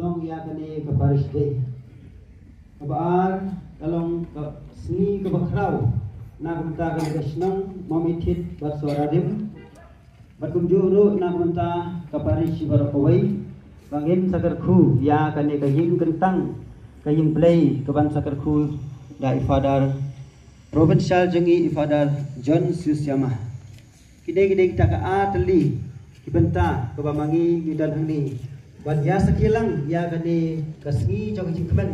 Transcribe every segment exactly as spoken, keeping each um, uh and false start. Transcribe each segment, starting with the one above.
Long ïa kane ka parish day. Kaba ar, ka long ka sngi kaba khraw na ka bynta kane ka shnong Mawmynthiat bad Sohra Rim. Bad kumjuh ruh na ka bynta ka parish baroh kawei, ba ngin sa kyrkhu ïa kane ka ïing kyntang, ka ïing Blei kaban sa kyrkhu da i Father Provincial jong ngi, i Father John Siusiama. Kine kine kita ka ar tylli ki bynta kaba ma ngi ngi don hangne ban ïa sakhi lang ïa kane ka sngi jong ka jingkmen.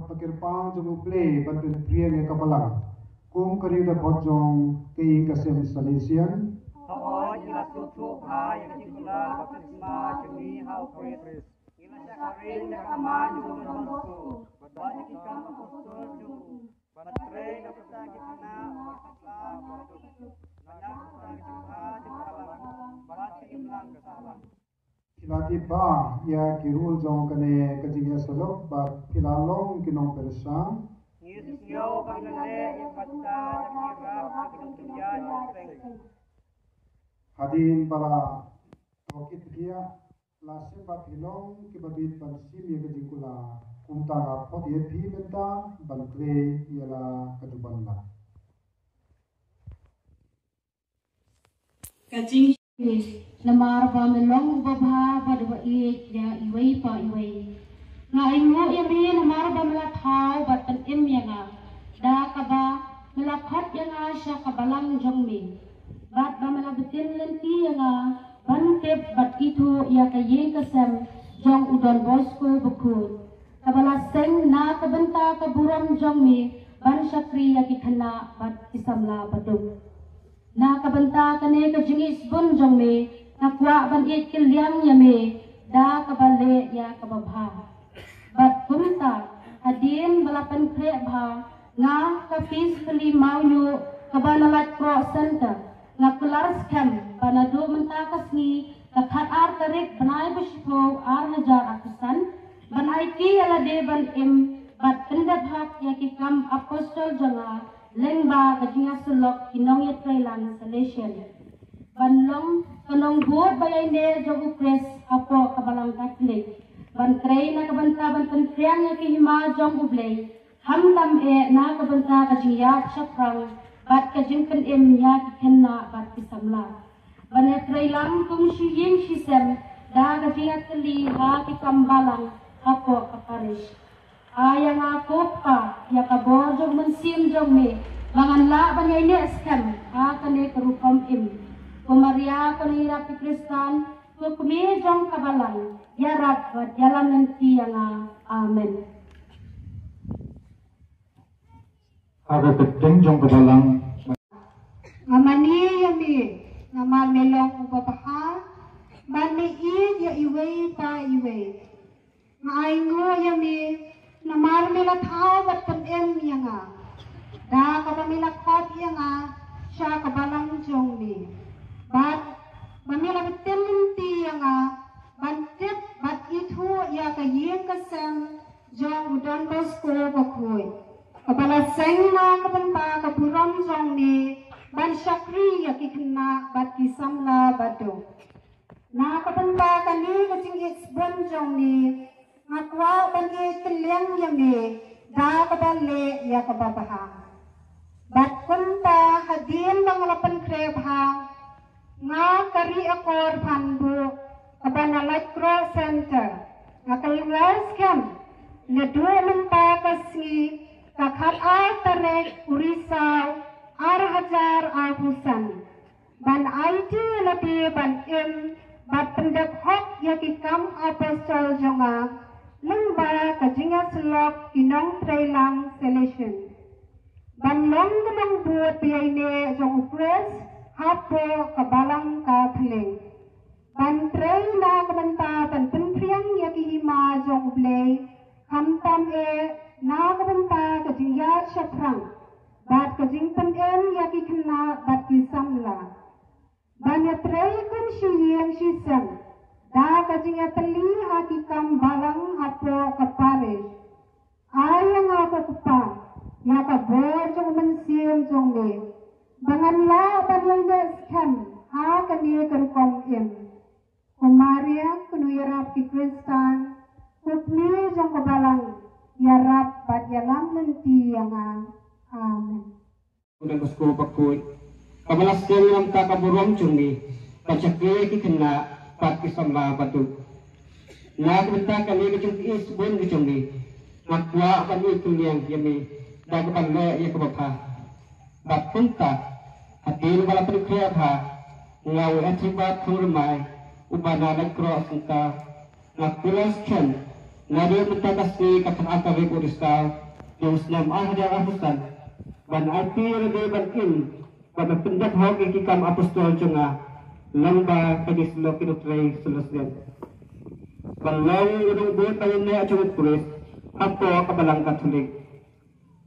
Ka kyrpang jong U Blei ban pynpriang ïa ka balang kum ka riew dkhot jong ka ïing ka sem Salesian. Hooid, ngi la sngewthuh bha ïa ka jingkular baptisma jong ngi ha U Khrist. Ngi la shah kyrhai da ka maw jong U Don Bosco bad ïa ki kam apostol jong u. Ban trei na ka bynta ki khynnah bad ka pla ka duk, ban ïaid na ka bynta ka jingim bad ka imlang ka sahlang. Phi la tip bha ïa ki rule jong kane ka jingïasyllok bad phi la long ki nongpyrshang. Ngi sngew ba ngi la leh ïa kata da ki rap ha ki nongpynïaid ïa ki. Hadien ba la thok ïa phi, la shem ba phi long kiba bit ban shim ïa ka jingkular. Kumta nga khot ïa phi mynta ban trei ïa la ka juban la. Ka jing namar ba me long uba bha bad uba ïeit ïa iwei pa iwei. Nga ainguh ïa me namar ba me la thaw bad pynim ïa nga, da kaba me la khot ïa nga sha ka balang jong me, bad ba me la btin lynti ïa nga ban tip bad ithuh ïa ka ïing ka sem jong U Don Bosco Bakhuid, kaba la seng na ka bynta ka burom jong me ban shakri ïa ki khynnah bad ki samla baduk. Na ka bynta kane ka jingisbun jong me, nga kwah ban ïeit kylliang ïa me da kaba leh ïa kaba bha. Bad kumta, hadien ba la pynkhreh bha, nga ka Peace Kali Mawïoh kaba na Laitkroh Center, nga kular skhem ba naduh mynta ka sngi, ka khatar tarik bnai ba shiphew ar hajar arphew san, ban aiti ïa lade ban im bad pyndep hok ïa ki kam apostol jong nga lyngba ka jingïasyllok ki nongïatreilang Salesian. Ban long ka nongbud ba ïaineh jong U Khrist hapoh ka Balang Katholik, ban trei na ka bynta ban pynphriang ïa ki hima jong U Blei, khamtam eh na ka bynta ka jingïap shaphrang bad ka jingpynim ïa ki khynnah bad ki samla. Ban ïatreilang kum shi ïing shi sem da ka jingïatylli ha ki kam balang hapoh ka parish. Ai ïa nga ko Kpa ïa ka bor jong U Mynsiem jong me, ba ngan lah ban ïaineh skhem ha kane ka rukom im. Ko Maria ko nongïarap ki Khristan, ko Kmie jong ka Balang, ïarap bad ïalam lynti ïa nga. Amen. Ha ka kyrteng jong ka Balang. Nga mane ïa me namar me long uba bha, bad me ïeit ïa iwei pa iwei. Nga ainguh ïa me namar me la thaw bad pynim ïa nga, da kaba me la khot ïa nga sha ka balang jong me, bad ba me la btin lynti ïa nga ban tip bad ithuh ïa ka ïing ka sem jong u Don Bosco Bakhuid, kaba la seng na ka bynta ka burom jong me, ban shakri ïa ki khynnah bad ki samla baduk. Na ka bynta kane ka jingïeit sbun jong me, nga kwah ban ïeit kylliang ïa me da kaba leh ïa kaba bha. Bad kumta hadien ba nga la pynkhreh bha, nga ka Ri Akor Phanbuh, kaba na Laitkroh Center, nga kynmaw skhem naduh mynta ka sngi, ka khatar tarik u Risaw ar hajar arphew san, ban aiti ïa lade ban im bad pyndep hok ïa ki kam apostol jong nga lyngba ka jingïasyllok ki nongtreilang Salesian. Ban long ka nongbud ba ïaineh jong U Khrist hapoh ka Balang Katholik. Ban trei na ka bynta ban pynphriang ïa ki hima jong U Blei, khamtam eh na ka bynta ka jingïaid shaphrang bad ka jingpynim ïa ki khynnah bad ki samla. Ban ïatrei kum shi ïing shi sem da ka jingïatylli ha ki kam balang hapoh ka parish. Ai ïa nga ko Kpa ïa ka bor jong U Mynsiem jong me, ba ngan lah ban ïaineh skhem ha kane ka rukom im. Ko Maria ko nongïarap ki Khristan, ko Kmie jong ka Balang, ïarap bad ïalam lynti ïa nga. Amen. Don Bosco Bakhuid, kaba la seng na ka bynta ka burom jong me, ban shakri ïa ki khynnah bad ki samla baduk. Na ka bynta kane ka jingïeit sbun ka jong me, nga kwah ban ïeit kylliang ïa me da kaba leh ïa kaba bha. Bad kumta hadien ba la pynkhreh bha, nga u Ethelbert Khongrymmai, uba na Laitkroh Center, nga kular skhem naduh mynta ka sngi, ka khatar tarik u Risaw jong u snem ar hajar arphew san, ban aiti ïa lade ban im bad ban pyndep hok ïa ki kam apostol jong nga lyngba ka jingïasyllok ki nongtrei Salesian. Ban long u nongbud ba ïaineh jong U Khrist hapoh ka Balang Katholik.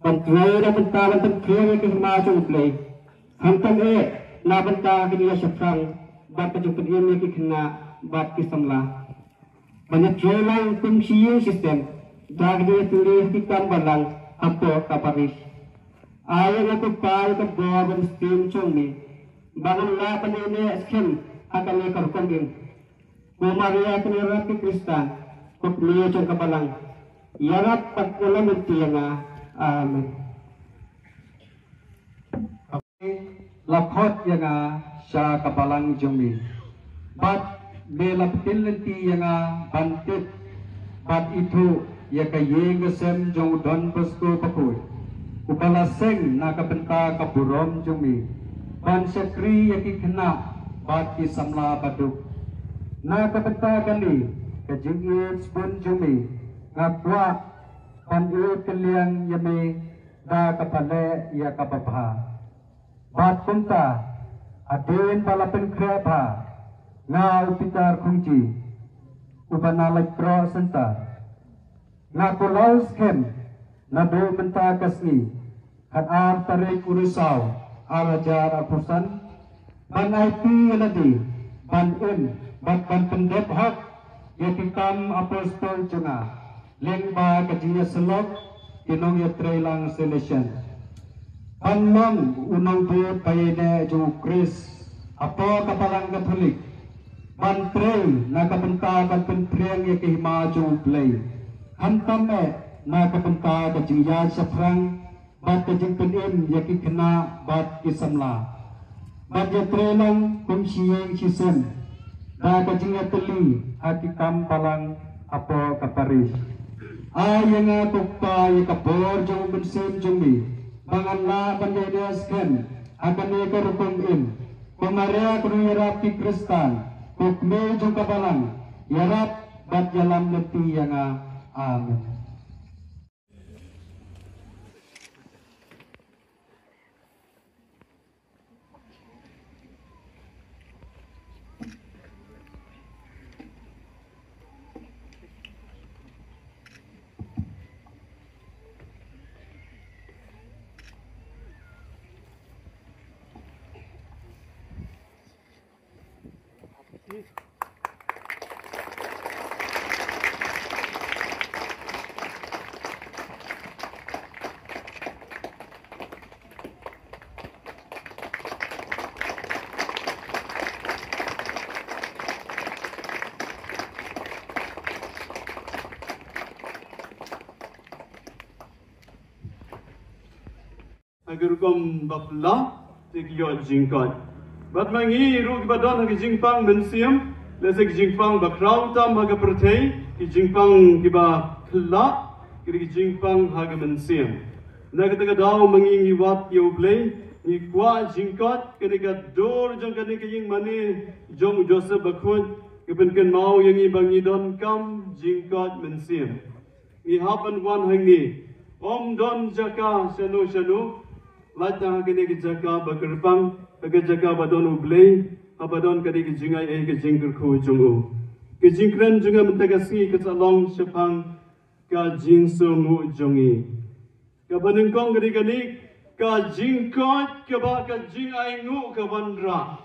Ban trei na ka bynta ban pynphriang ïa ki hima jong U Blei, khamtam eh na ka bynta ka jingïaid shaphrang bad ka jingpynim ïa ki khynnah bad ki samla. Ban ïatrei lang kum shi ïing shi sem da ka jingïatylli ha ki kam balang hapoh ka parish. Ai ïa nga ko Kpa ïa ka bor ba mynsiem jong me, ba ngan lah ban ïaineh skhem ha kane ka rukom im. Ko Maria ko nongïarap ki Khristan, ko Kmie jong ka Balang, ïarap bad ïalam lynti ïa nga. Amen. La khot ïa nga sha ka balang jong me, bad me la btin lynti ïa nga ban tip bad ithuh ïa ka ïing ka sem jong u Don Bosco Bakhuid, uba la seng na ka bynta ka burom jong me, ban shakri ïa ki khynnah bad ki samla baduk. Na ka bynta kane ka jingïeit sbun jong me, nga kwah ban ïeit kylliang ïa me da kaba leh ïa kaba bha. Bad kumta hadien ba la pynkhreh bha, nga u Peter Khongji, uba na Laitkroh Center, nga kular skhem naduh mynta ka sngi, khatar tarik u Risaw ar hajar arphew san, ban aiti ïa lade ban im bad ban pyndep hok ïa ki kam apostol jong nga lyngba ka jingïasyllok ki nongïatreilang Salesian. Ban long u nongbud ba ïaineh jong u Khrist hapoh ka Balang Katholik. Ban trei na ka bynta ban pynphriang ïa ka hima jong U Blei. Khamtam eh na ka bynta ka jingïaid shaphrang bad ka jingpynim ïa ki khynnah bad ki samla. Bad ïatrei lang kum shi ïing shi sem da ka jingïatylli ha ki kam balang hapoh ka parish. Ai ïa nga ko Kpa ïa ka bor jong u Mynsiem jong me ba ngan lah ban ïaineh skhem ha kane ka rukom im. Ko Maria kynrad ïarap ki Khristan, ko Kmie jong ka Balang, ïarap bad ïalam lynti ïa nga. Amen. Ha ka rukom ba phylla te ki ïoh jingkoit. Bad ma ngi ruh kiba don ha ka jingpang mynsiem, lehse ka jingpang ba khraw tam ha ka pyrthei, ki jingpang kiba phylla, ki dei ki jingpang ha ka mynsiem. Na kata ka daw ma ngi ngi wad ïa U Blei, ngi kwah jingkoit, kane ka dur jong kane ka ïing mane jong u Joseph Bakhuid ka pynkynmaw ïa ngi ba ngi donkam jingkoit mynsiem. Ngi hap ban wan hangne. Ym don jaka shano shano. Lait tang ha kane ka jaka ba kyrpang, ha ka jaka ba don U Blei, ha ba don kane ka jingai ei ka jingkyrkhu jong u. Ka jingkren jong nga mynta ka sngi ka sa long shaphang ka jingsngewnguh jong ngi. Kaba nyngkong ka dei kane, ka jingkoit kaba ka jingainguh ka wanrah.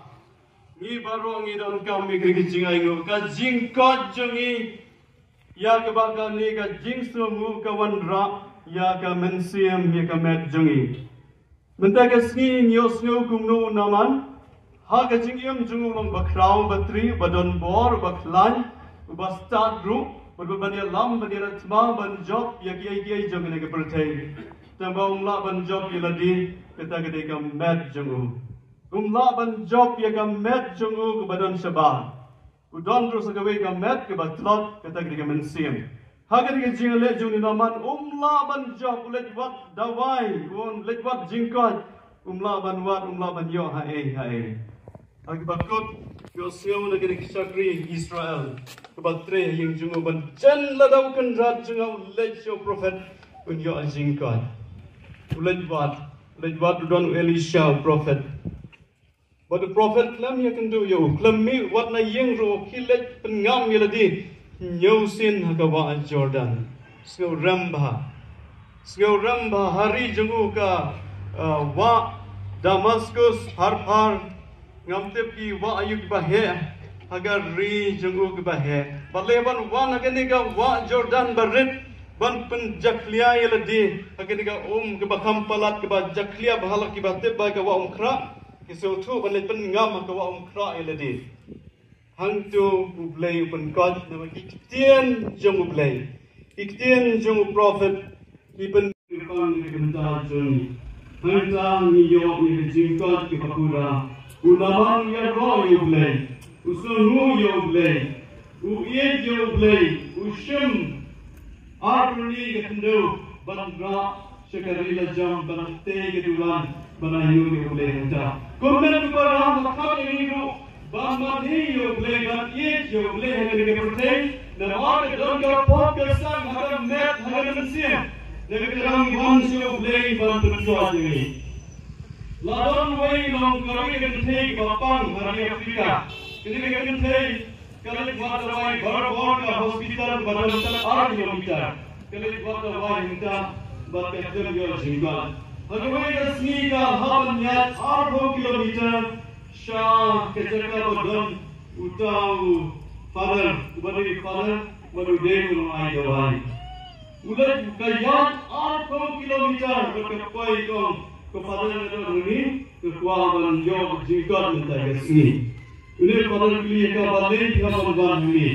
Ngi baroh ngi donkam ïa ka jingainguh, ka jingkoit jong ngi ïa kaba kane ka jingsngewnguh ka wanrah ïa ka mynsiem ïa ka met jong ngi. Mynta ka sngi ngi ïohsngew kumno u Naman ha ka jingim jong u long ba khraw ba tri, ba don bor, ba khlaiñ, ba stad ruh, ba ban ïalam, ban ïathma, ban jop ïa kiei kiei jong kane ka pyrthei. Tangba um lah ban jop ïa lade, kata ka dei ka met jong u. Um lah ban jop ïa ka met jong u kaba don shabar. U don ruh sa kawei ka met kaba tlot, kata ka dei ka mynsiem. Ha kane ka jingleh jong u Naman um lah ban jop, u leit wad dawai, u leit wad jingkoit, um lah ban wad, um lah ban ïoh ha ei ha ei. Ha kaba kut, ïohsngew na kane ka shakri Israel kaba trei ha ïing jong u, ban jan lada u kynrad jong nga u leit sha u prophet, un ïoh jingkoit. U leit wad, u leit wad, u don u Elisha u prophet. Bad u prophet khlem ïakynduh ïa u, khlem mih wat na ïing ruh, u khie leit pynngam ïa lade hynñiew sien ha ka wah Jordan. Sngewrem bha. Sngewrem bha ha ri jong u ka, uh, wah Damaskus, Pharpar, ngam tip ki wah aïu kiba heh ha ka ri jong u kiba heh. Balei ban wan ha kane ka wah Jordan barit ban pynjakhlia ïa lade ha kane ka um kaba kham palat, kaba jakhlia bha, la kiba tip ba ka wah Umkhrah. Ki sngewthuh ban leit pynngam ha ka wah Umkhrah ïa lade. Hangto U Blei u pynkoit namar ki ktien jong U Blei, ki ktien jong u prophet, ki pyn- ki pang ïa ka bynta jong ngi. Hangta ngi ïoh ïa ka jingkoit kaba pura. U Naman u ïaroh ïa U Blei, u sngewnguh ïa U Blei, u ïeit ïa U Blei, u shim arphew hynñiew ka khyndew ban rah sha ka ri lajong, ban tei ka dulan ban ainguh ïa U Blei hangta. Kumne u Abraham u khot ïa ngi ruh ban mane ïa U Blei, ban ïeit ïa U Blei ha kane ka pyrthei. Namar ka don ka pop ka sang ha ka met ha ka mynsiem. Na kata ka daw ngi wan sha U Blei ban pynkoit ïa ngi. La don wei long kawei ka kynthei kaba pang ha ri Afrika. Kane ka kynthei ka leit wad dawai barabor ka hospital ba don tang ar kilometer. Ka leit wad dawai hangta bad ka khlem ïoh jingkoit. Ha kawei ka sngi ka hap ban ïaid arphew kilometer sha ka jaka ba don uta u father, uba dei u father, uba dei u nongai dawai. U leit ka ïaid arphew kilometer bad ka poi kong ka Father nga don hangne, ka kwah ban ïoh jingkot mynta ka sngi. Une u Father kylli ïa ka balei phi hap ban wan hangne.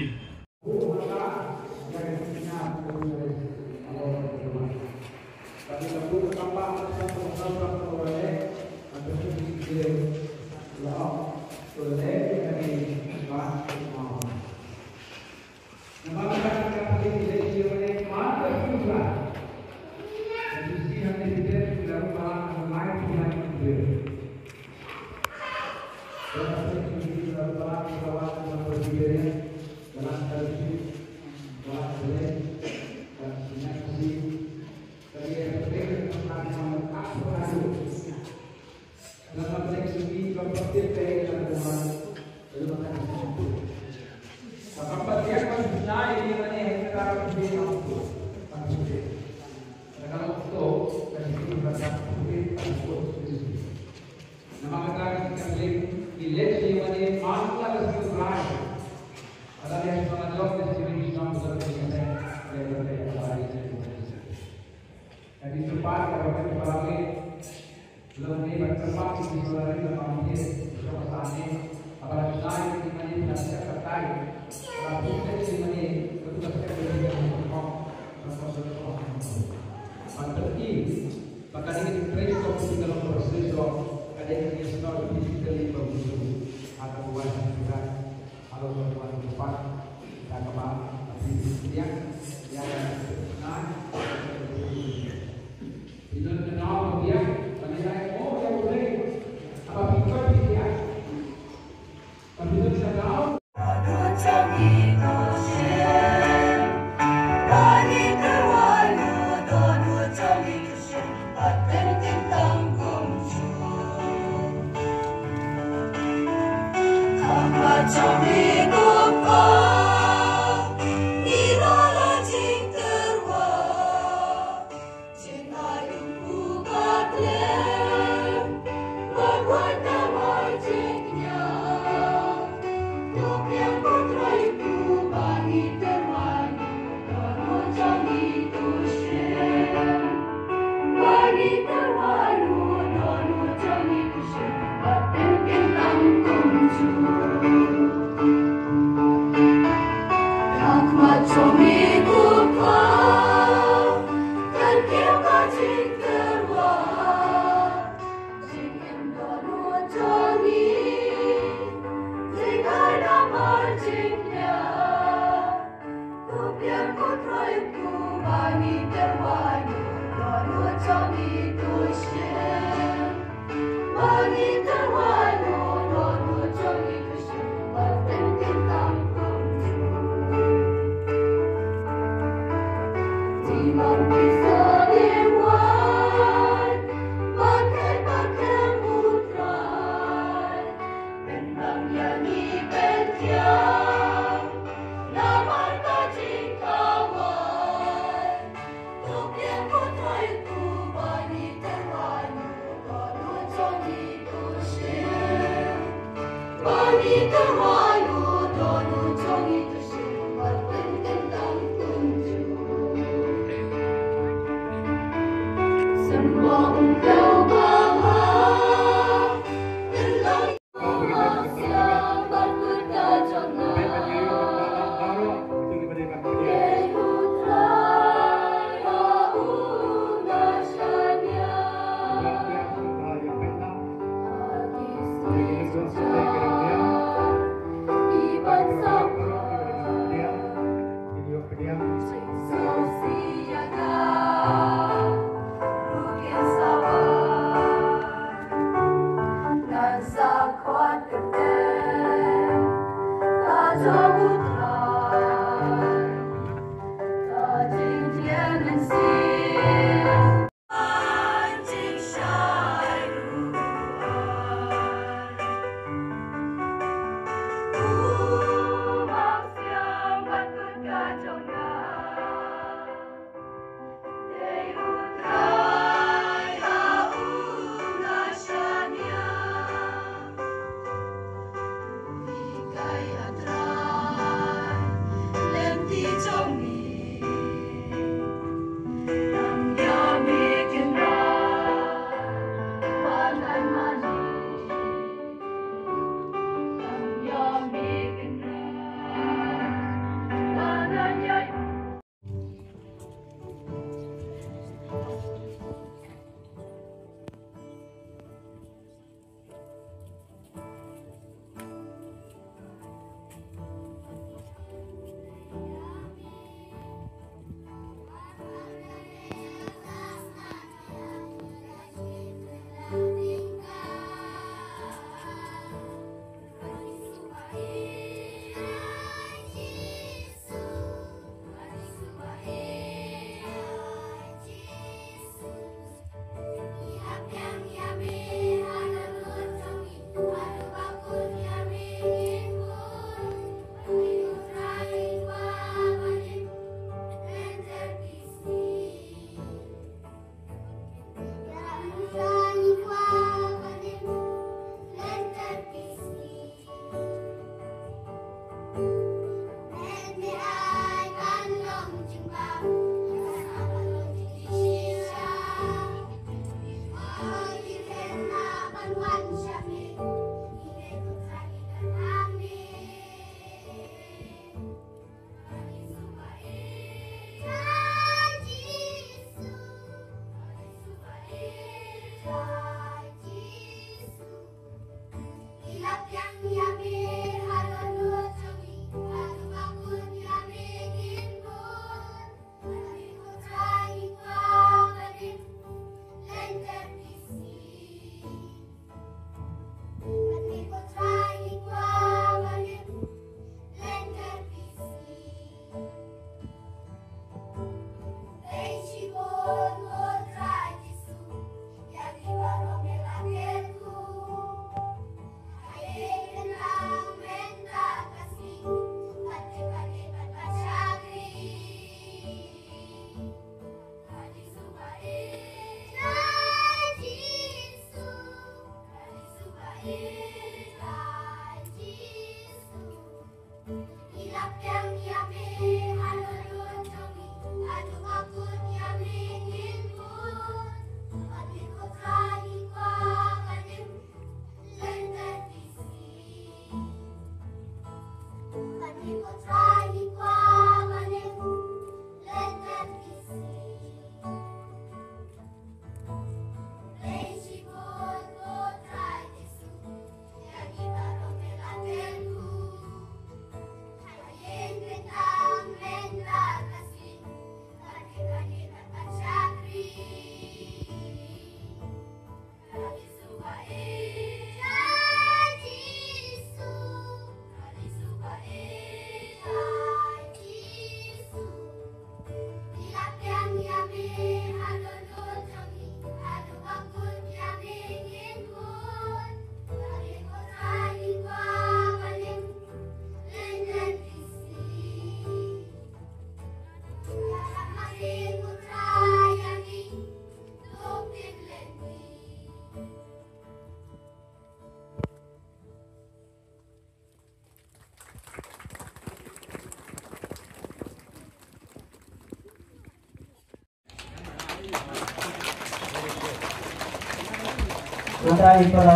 Nata i para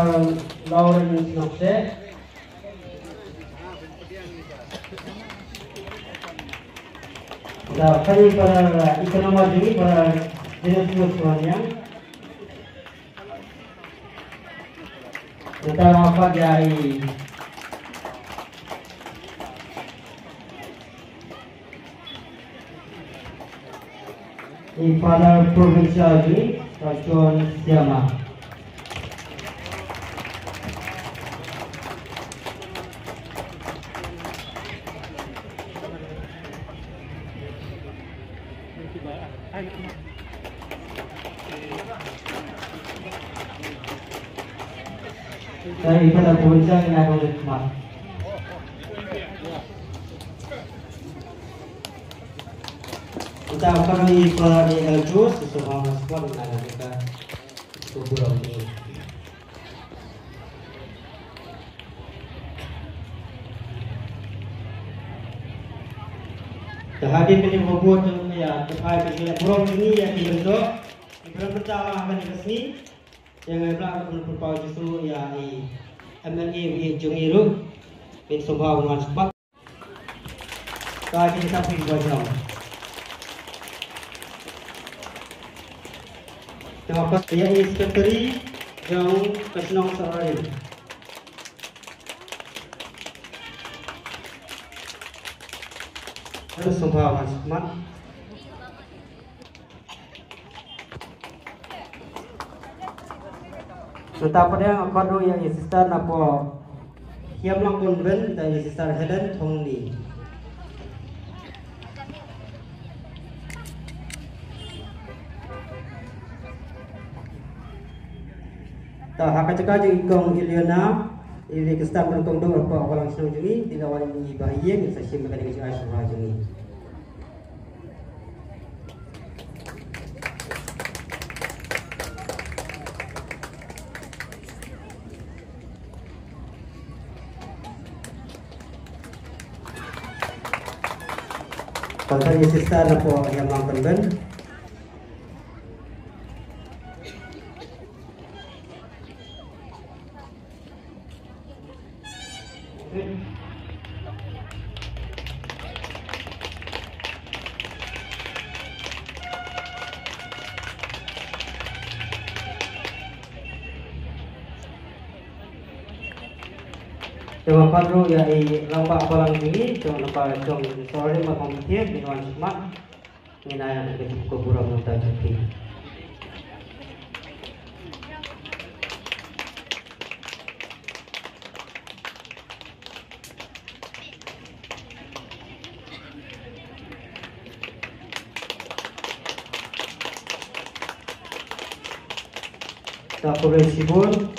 Lawrence Nokse. Da kani para economy jing i para Dinesh Mukherjee. Nata ma pat ïa i i Father Provincial jing i, John Siama. Sa i Father Provincial ïa i na dong smat. Kita akan i Father L Jones, sesuatu hal sport ïa i na dong kita. Kuburom ni. Te hadien kane ka bud ïa ka phai ka jingburom jong ngi ïa ki lyngdoh, ki briew bynta ha kane ka sngi. Te nga la ka pynpaw Jisu ïa i M L A jong ngi ruh. Phin sngewbha wan spat. Ka jingsaphriang ba jong. Te nga pat ïa i secretary jong ka shnong Sohra. Te sngewbha wan smat. Nangta pat nga khot ruh ïa i sister napoh Hiamlang Convent, da i sister Helen Thongni. Te ha ka jaka jong i kong Ileana, i dei ka staff nyngkong dor hapoh ka balang shnong jong ngi, te la wan i Bah Ïing sa shim kane ka jingai sngewbha jong ngi. Kong Ileana, sister napoh Hiamlang Convent. Te nga pat ruh ïa i rangbah balang jong ngi, jong naba jong Sohra Markhongkhtien, phin wan smat. Ngin ai ïa ka jingkyrkhu burom nangta jong phi. Ta khublei shibun.